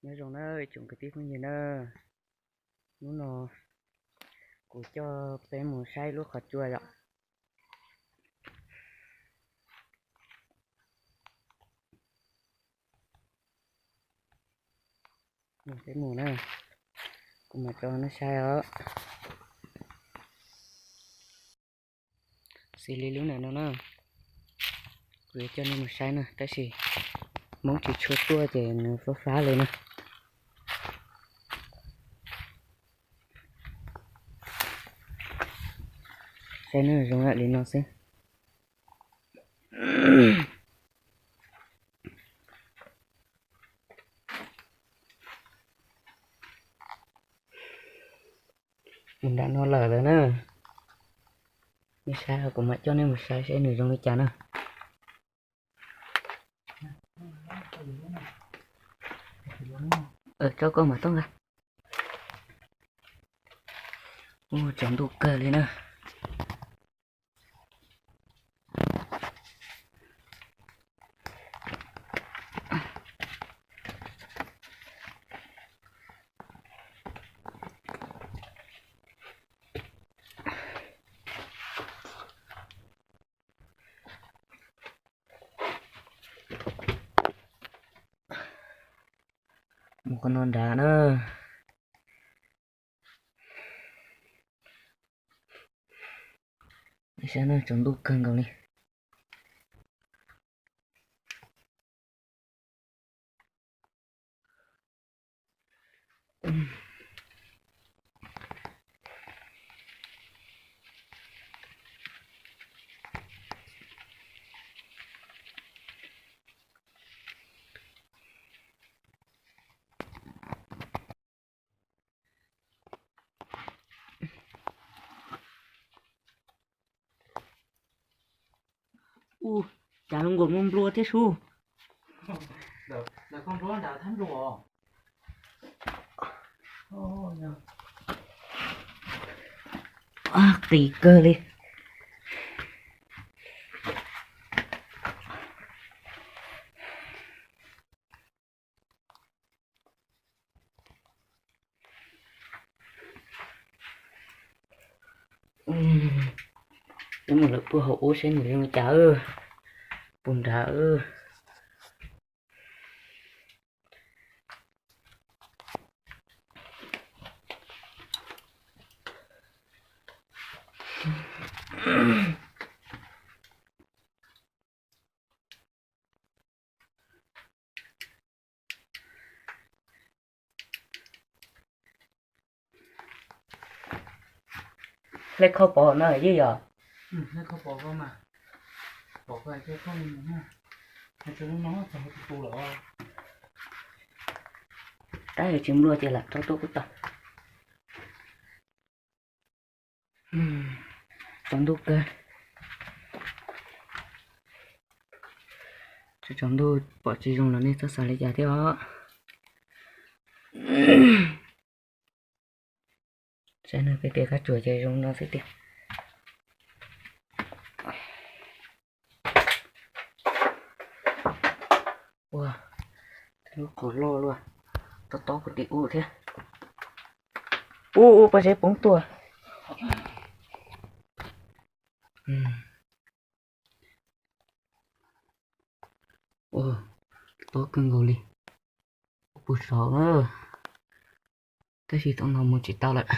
Nyob zoo na tsoom kwv tij phooj ywg na, hnub no kuv coj peb mus saib lub qhov tsua yom. Peb mus na, kuv mam tso nej saib os. Xws li lub ntawm no na, kuv yuav coj nej mus saib na, tab sis Hmoob tsis tshua tuaj ces nws fab fab li na. Saib nws zoo li no xwb. Mus nram no lawm lawm na. Nej saib, kuv mam coj nej mus saib seb nws zoo li cas na. Tso koj mam toj nqa. Ua tsaus ntuj kawg li na. Mus qhov no nrad na. Saib na, tsaus ntuj kawg nkaus li. Ua cas zoo nkaus nplua thiab sub. Qis kawg li. Peb mus lawm puag hauv ub seb nws zoo li cas. Puag nrad. Hle khau pov no yog? Tab yog tsis nplua ces lam rau tuaj kuj tau. Tsaus ntuj kawg. Tsaus ntuj pom tsis zoo los nej txhob xav li cas thiab os. Saib no, peb tej kab tsuas ces zoo no xwb tiag. Ua, lub qhov loj luaj, tob tob puag tim ub thiab. Ub, ub, pob zeb poob tuaj. Ua, tob kawg nkaus li. Puag saud na, tab sis tom no mus tsis tau lawm.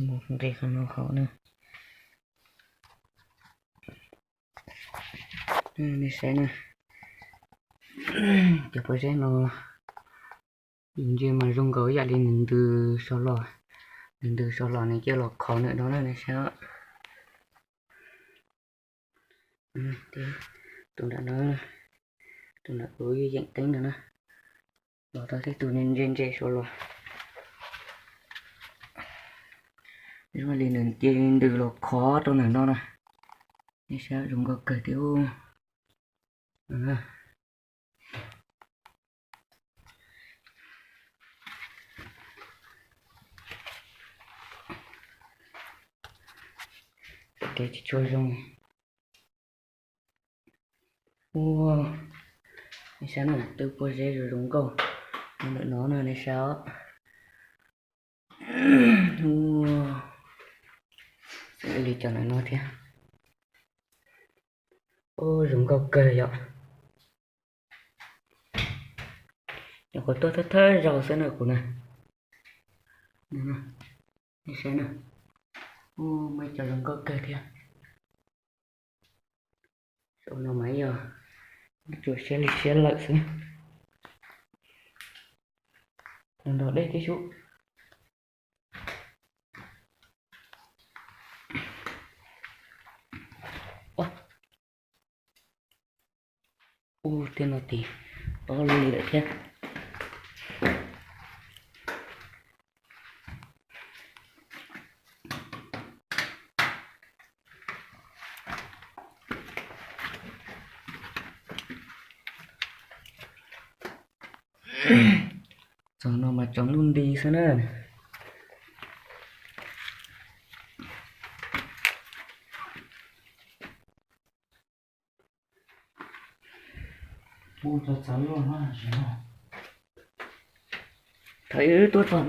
Mus nqis qhov no hauv na. Nej saib na, cov pob zeb no ntsia mas zoo nkaus ib yam li nws ntws so los, nws ntws so los nws cia los khov ntawm no na nej saib. Tus nram no, tus nram kuv yeem teeb no na, los tau tej tus ntse ntse so los. Zoo li nws cia li ntws los khov rau ntawm no na. Nej saib zoo nkauj kawg thiab. Kev tsis tshua zoo. Ua, nej saib na, twb pob zeb zoo zoo nkauj. Ntawm no na nej saib os. Ua, xws li cov ntawm no thiab. Ua, zoo nkauj kawg yom. Nyuam qhuav tuaj thawj thawj zaug xwb na kuv na. Nej saib na. Ua, muaj ib co zoo nkauj kawg thiab. Saum no mas yog tsuas siab li siab lawm xwb. Nrog nrog dej tib sub. Ub, tej no tid ob lub li lawm thiab. Txog no mas tsoom lub nti xwb na. Thaum wb tuaj txog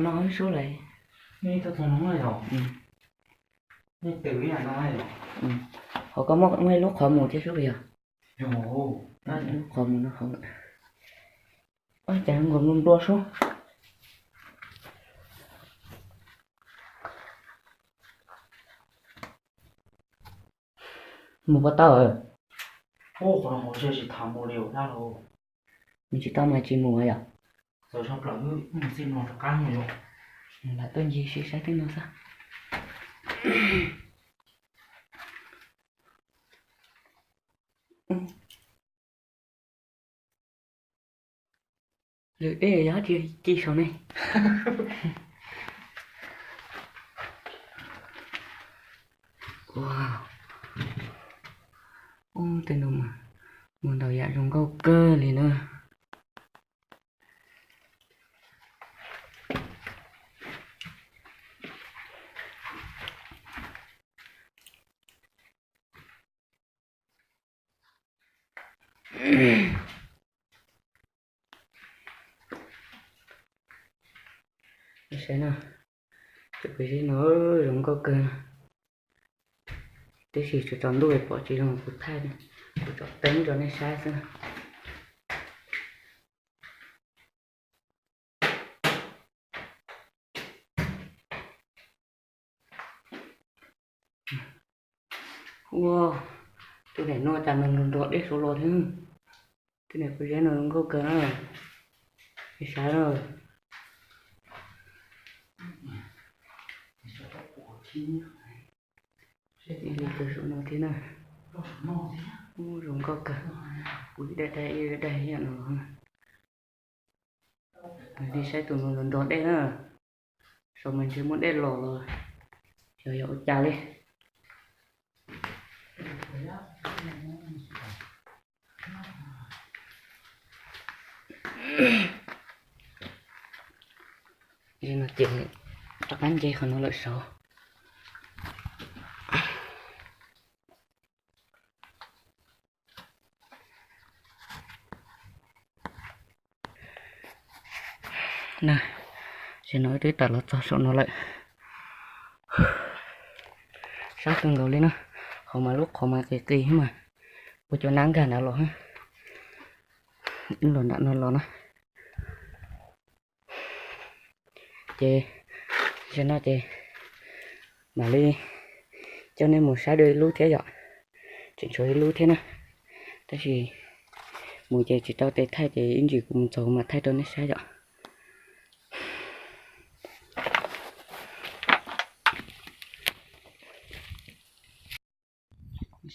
no sub lawm. Hauv koj muaj ib lub qhov mus thiab sub yog? Lub qhov mus no hauv. Cas nkaus nplua nplua sub. Mus puas tau? Mus tsis tau mas tsis mus yom. Lam tuaj ncig si saib tej no xwb. Lwm dej yog tsis ci saum ne. Ua, ub, tej no mas muaj ntau yam zoo nkauj kawg li na. Saib no, cov kwv zeb no zoo nkauj kawg. Tab sis tsaus ntuj pom tsis zoo kuv thaij, kuv tso peeb rau nej saib xwb. Ua, tus niam no cas nws nrog dej suav los thiab. Tus niam kwv zeb no zoo nkauj kawg na. Saib na. Li tus saum no thiab na. Ub, zoo nkauj kawg. Kuv ib daim daim ib daim yam no los na. Nws li saib tus no nrog dej na. Saum mas ntshe muaj dej los los xyov yog ua cas li. Li no ces rov qab nce qhov no lawm saud. Na, tam no wb twb tawm los txog saum no lawm. Sab kawg nkaus li na, hauv mas lub qhov mas qis qis mas ua cov nab nkag nrad los, los nram no los na. Ces tam no ces mam li coj nej mus saib dua ib lub thiab yom. Tseem tshuav ib lub thiab na, tab sis mus ces tsis tau tes thaij ces ib ntsis kuv mus txog mam thaij rau nej saib yom.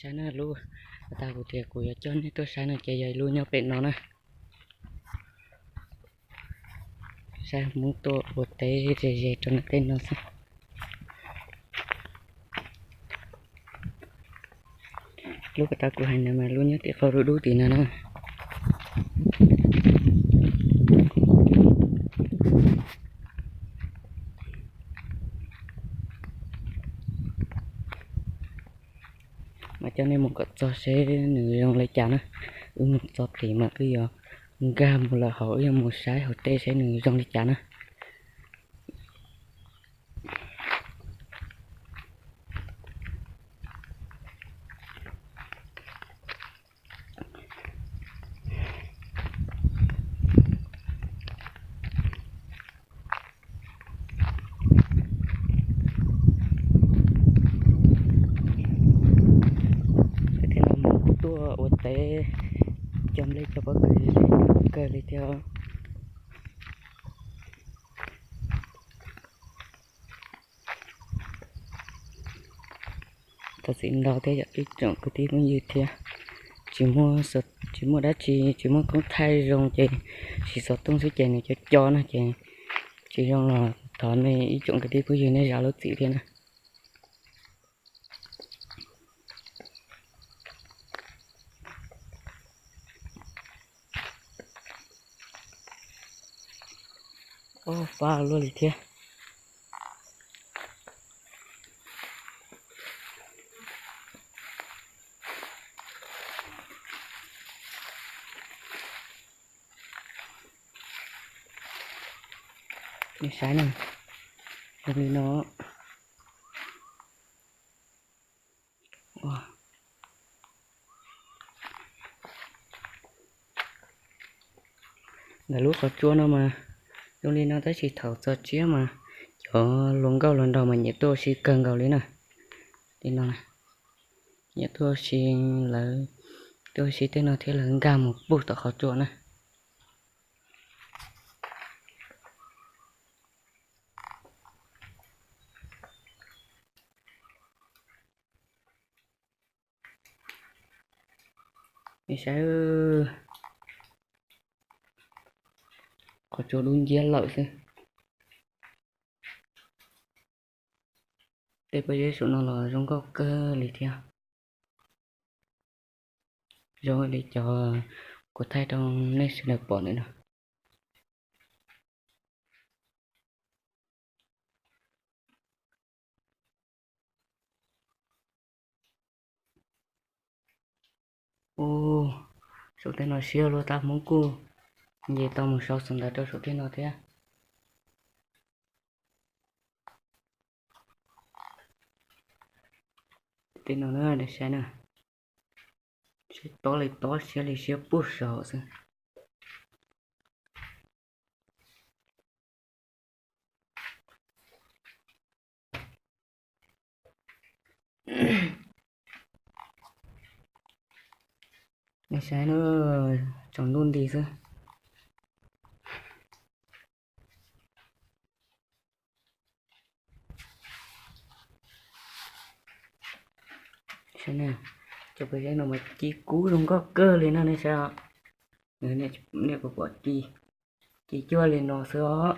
Saib na, lub tas kuv tias kuv yuav coj nej tuaj saib no ces yog ib lub nyob pem no na. Saib Hmoob tuaj ua teb ze ze rau nram tej no xwb. Lub tas kuv hais ntawd mas lub nyob tim qhov dub dub tim no na. Mas coj nej mus kom txog seb nws zoo li cas na. Wb mus txog tim mas wb yuav nkag mus lawm hauv, wb yuav mus saib hauv tej seb nws zoo li cas na. Thiab no mus tuaj ua teb cog nplej cog pob kws kawg li thiab. Thov txim ntau thiab yom ib tsoom kwv tij phooj ywg thiab. Tsis muaj, tsis muaj dab tsi, tsis muaj koob thaij zoo ces tsis xov tooj xwb ces nws co co no ces tsis zoo los thov nej ib tsoom kwv tij phooj ywg nej zam lub txim thiab na. Ob fab luaj li thiab. Nej saib na, zoo li no. Ntawm lub qhov tsua no mas zoo li no tab sis thaum txog tsiab mas cov hluas nkauj hluas nraug mas nyiam tuaj ua si kawg nkaus li na. Li no, nyiam tuaj ua si, lawv tuaj ua si tej no thiab lawv nkag mus puag tom qhov tsua na. Nej saib, qhov tsua dub nciab lawm xwb. Tej pob zeb saum no los zoo nkauj kawg li thiab. Zoo li cov kuv thaij rau nej sawv daws pom ntawm no. Ub, saum tej no siab luaj tab hmoob kuj nce tau mus sau xov ntawv rau saum tej no thiab. Tej no na, nej saib na, siab tob li tob, siab li siab puag saud xwb. Nej saib na, tsaus ntuj nti xwb. Saib na, cov pob zeb no mas ci kub zoo nkauj kawg li no nej saib os. Nej puas pom ci, ci cuag li no xwb os.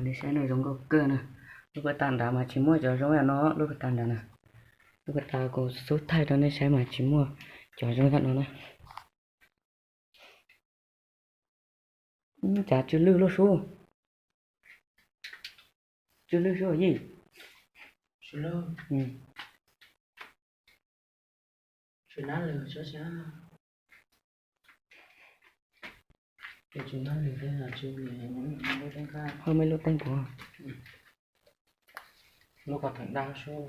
Nej saib no zoo nkauj kawg na. Lub pas tas nrad mas tsis muaj cov zoo yam no, lub pas tas nrad na. Lub pas tas kuv xub thaij rau nej saib mas tsis muaj cov zoo yam no na. Cas tsw lwj luaj sub. Tsw lwj sub yij. Ho me lub teeb puas, lub qhov theem dab sub.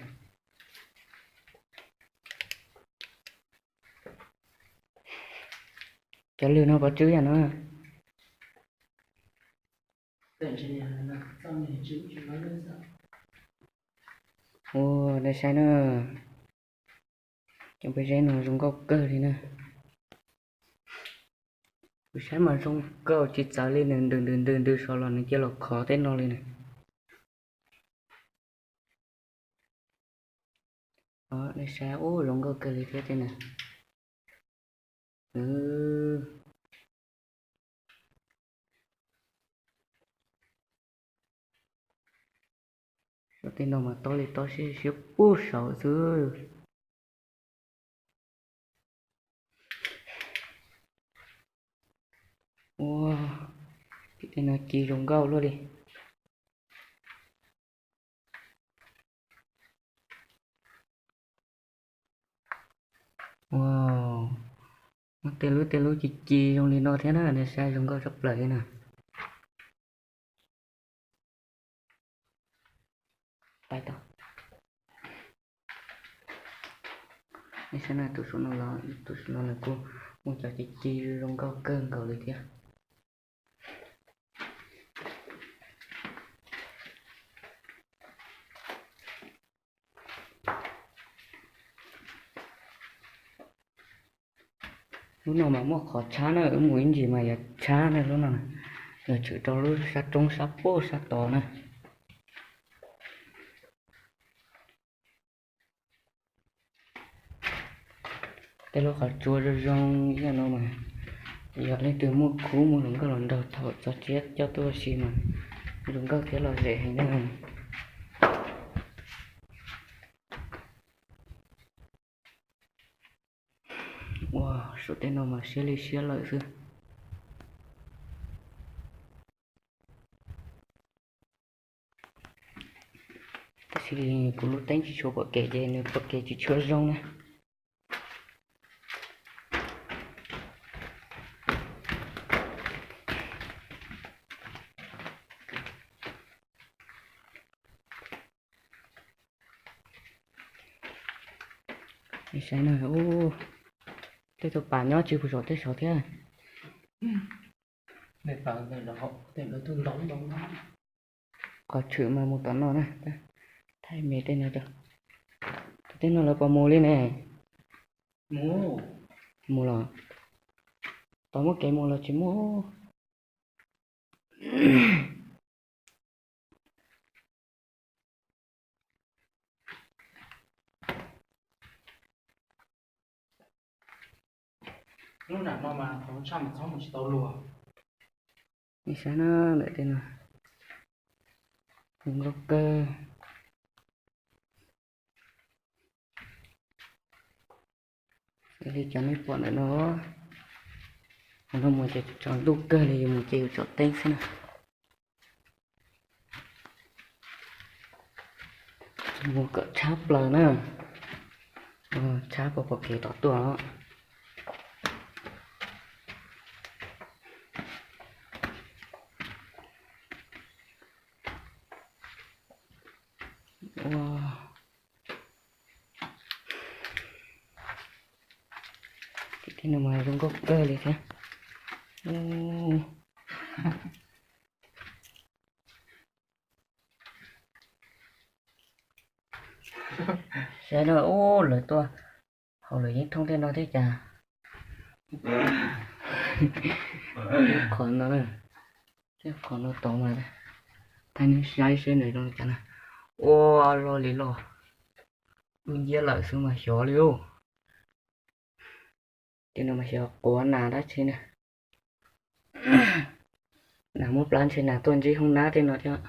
Cov lwg no puas tsw yam no? Ua, nej saib na, cov pob zeb no zoo nkauj kawg li na. Kuv saib mas zoo nkauj tsis txawv li, nws ntws ntws ntws ntws saud los nws cia los khov tej no li na. Nej saib, ub, zoo nkauj kawg li thiab tej na. Tej no mas tob li tob siab siab puag saud xwb. Ua, tej no ci zoo nkauj luaj li. Wow, muaj tej lub tej lub ci ci zoo li no thiab na, nej saib zoo nkauj tshaj plaws li na. Pais tau. Nej saib na, tus saum no los, tus saum no nws kuj muaj cov ci ci zoo nkauj kawg nkaus li thiab. Lub no mas muaj qhov tshab na, wb mus ib ntsis mas yuav tshab na lub no. Yuav tshwm rau lub sab roob sab puag sab tod na. Tej lub qhov tsua zoo zoo ib yam no mas yog leej twg muaj khub muaj hluas nkauj los nrog thaum txog tsiab coj tuaj ua si mas zoo nkauj thiab lom zem heev na. Ua, saum tej no mas siab li siab lawm xwb. Tab sis kuv lub teeb tsis tshua pom kev ces nws pom kev tsis tshua zoo na. Saib na, tej tus pas nyob tsis puas saum tej saud thiab. Qhov tshwm mas mus tom no na, thaij me tej no rau. Tej no lawv puas mus li ne? Mus los? Tau muaj kev mus los tsis muaj. Lub nram no mas thaum tshaj mas txhob mus tsis tau luag. Nej saib na, ntawm tej no zoo nkauj kawg. Li cov nej pom ntawm no, hauv no mus ces tsaus ntuj kawg li, yus mus ces yus tsom teeb xwb na. Mus kom tshab plaws na, tshab puas pom kev tom tuaj os. Ua, tej no mas zoo nkauj kawg li thiab. Saib na, ub, lawv tuaj hauv lawv yeej thoob tej no thiab cas. Qhov no, qhov no tod mas, thaij nej saib seb nws zoo li cas na. Ua, loj li loj, dub nciab lawm xwb mas xyov li ub. Tej no mas xyov quav nas dab tsi na. Nas muab plab ntshe nas tuaj ntsib hoob nab tej no thiab.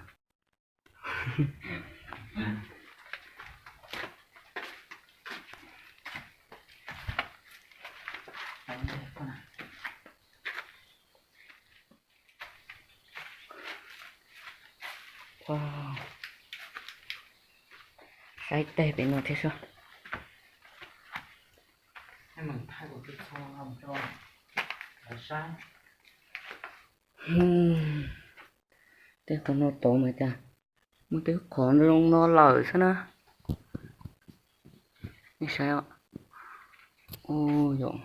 Saib teg pem no thiab sub. Tej qhov no tod mas cas muaj tej qhov zoo no lawm xwb na. Nej saib, yog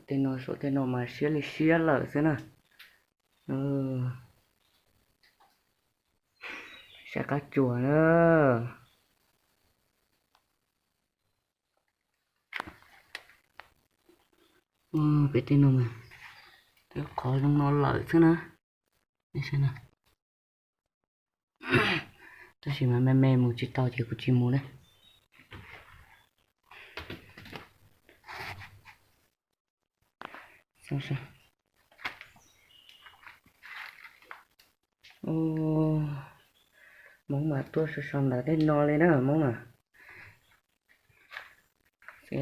tej no saum tej no mas siab li siab lawm xwb na. Saib qab tsuas na. Pem tej no mas tej qhov zoo no lawm xwb na. Tab sis mas me me mus tsis tau ces kuv tsis mus na. Hmoob mas tuaj sau sau ntawv tej no li na Hmoob na.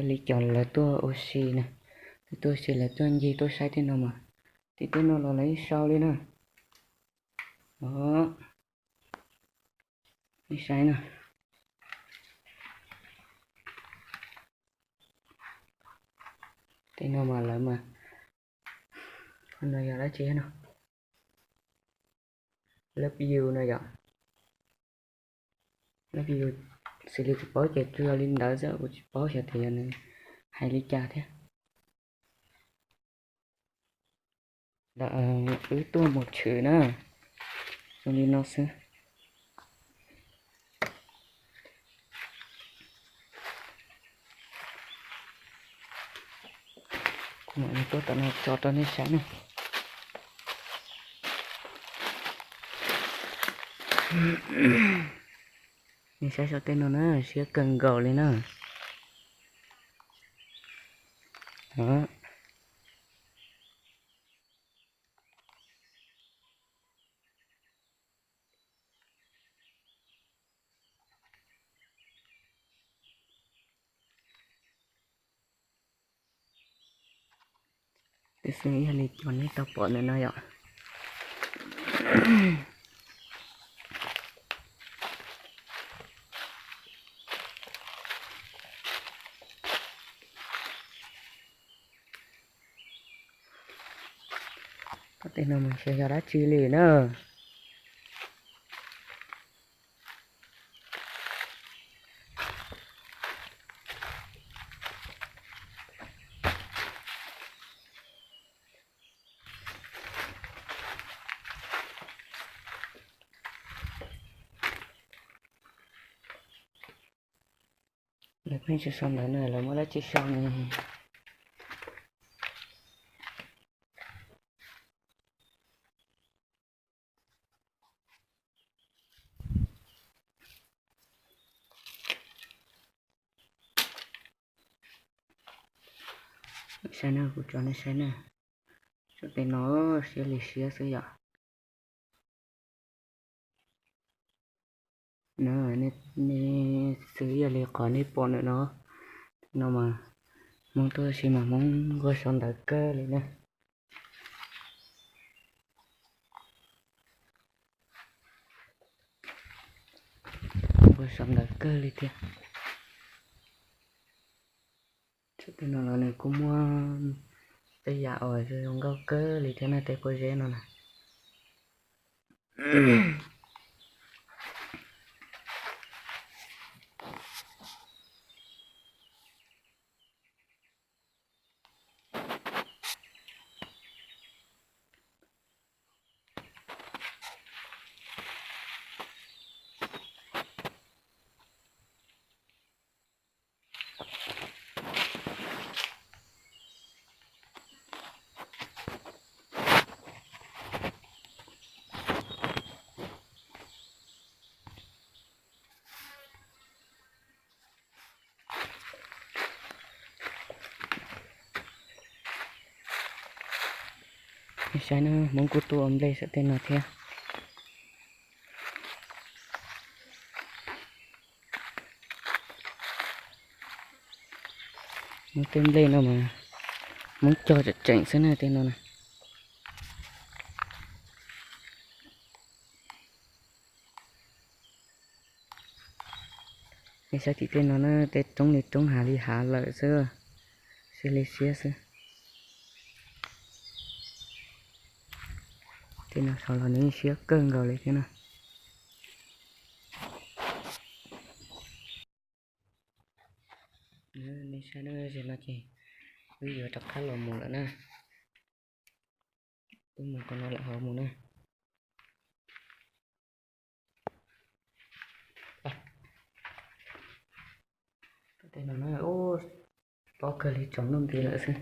Li cov lawv tuaj ua si na, tuaj ua si lawv tuaj ncig tuaj saib tej no mas, tim tej no los lawv yeej sau li na. Nej saib na, Tej no mas lawv mas, no yog dab tsi no? Love you no yom. Love you, xws li kuv paub ces tsuas yog li ntawd xwb, kuv tsis paub xyov tias yog nws hais li cas thiab. Ntawm wb tuaj mus tshwm na, zoo li no xwb. Kuv mam li tuaj tom no tso rau nej saib na. Nej saib saum tej no na, siab kawg nkaus li na. Tab sis yog li cov nej tau pom ntawm no yom. Tej no mas xyov yog dab tsi li na. Lawv pheej tsis sau ntawv na, lawv muaj dab tsi sau ne? Saib na, kuv tso nej saib na. Saum tej no siab li siab xwb yom. Nej xwb yog li qhov nej pom ntawm no, no mas Hmoob tuaj ua si mas Hmoob nquag sau ntawv kawg li na. Nquag sau ntawv kawg li thiab. Tej no los nws kuj muaj tej yam uas zoo nkauj kawg li thiab na, tej pob zeb no na. Saib na, Hmoob kuj tuaj ua nplej saum tej no thiab. Muaj tej nplej no mas Hmoob cog tseem tseem xwb na tej no na. Nej saib tim tej no na, tej roob li roob hav li hav lawm xwb, siab li siab xwb. Tej no sau los nws siab kawg nkaus li thiab na. Nej saib na, no ces wb yuav rov qab los mus lawm na. Wb mus qhov no lawm ho mus na. Tej no na, tob kawg li, tsaus ntuj nti lawm xwb.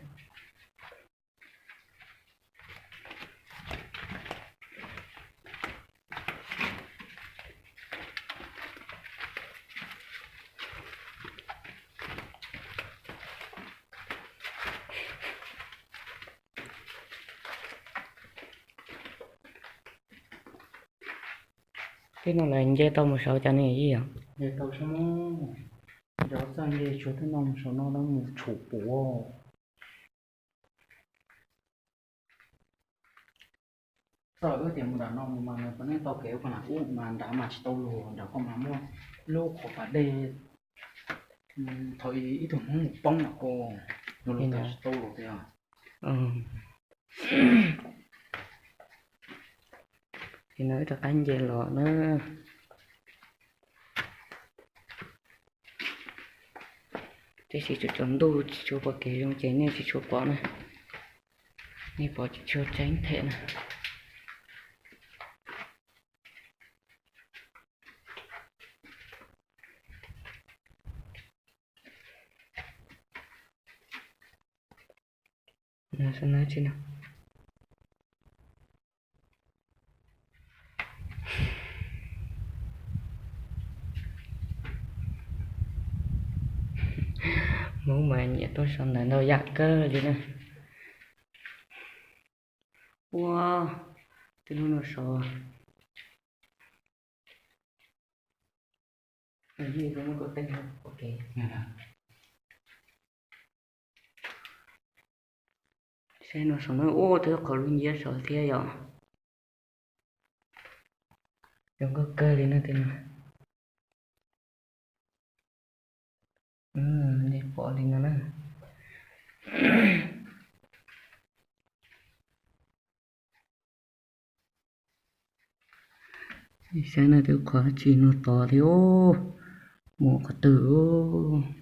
Tej no lawv nce tau mus saud cas ne Yij? Nce tau saud, nco txaj nce tsuas tej no mus saud no tab mus tshum puv. Txoj wb tias mus nram no mus mas nws puav leej tau kev ua ko na, ub mas nrad mas tsis tau luag, nrad ko mas muaj lub qhov pas dej thaum ib tug Hmoob mus poob nram ko. Ces no wb rov qab nce los na. Tab sis tsaus ntuj tsis tshua pom kev zoo ces nej tsis tshua pom na. Nej pom tsis tshua tseeb thiab na. Hmoob mas nyiam tuaj so ntawd ntau yam kawg li na. Ua, tej lub no so. Saib no saum no, ua, twb qhov lub nciab saud thiab yom. Zoo nkauj kawg li na tej no. Nej pom li no na. Saib no twb qhov dab tsi no tod thiab, mus qhov twg.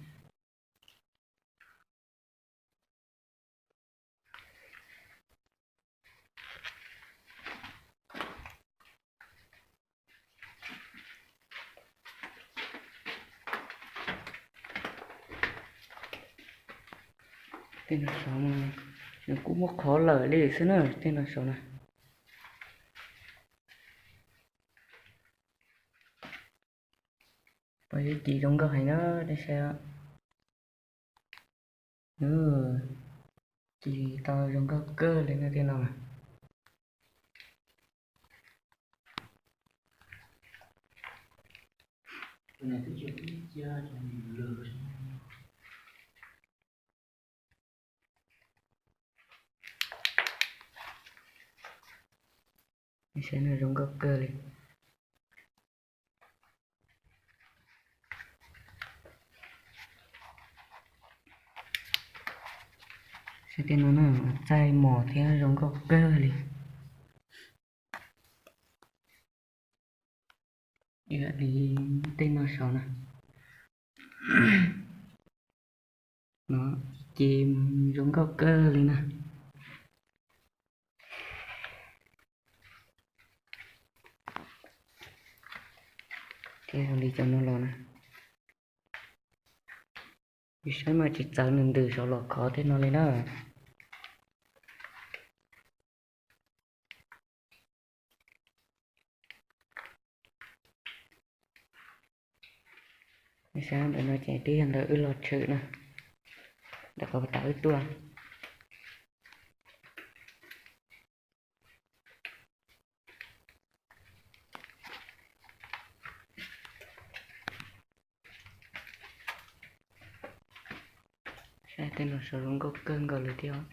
Tej no saud mas nws kuj muaj qhov lawm li xwb na, tej no saud na. Pom yuav ci zoo nkauj heev na, nej saib. Ci tau zoo nkauj kawg li na tej no. Saib no zoo nkauj kawg li. Saib tej no na, txaij mos thiab zoo nkauj kawg li. Ib yam li tej no saud na. No, ci zoo nkauj kawg li na. Thiab zoo li cov no los na. Yus saib mas tsis txawv nws ntws saud los khov tej no li na. Saib ntawm no ces twb yog ntawm wb los tshwm na, ntawm qhov tas wb tuaj. Saib tej no saud zoo nkauj kawg nkaus li thiab.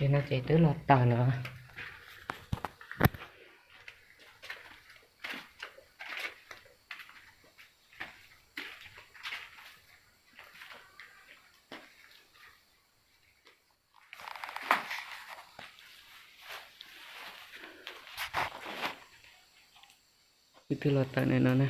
Ces no ces twb los tawm lawm. Wb twb los tawm ntawm no na.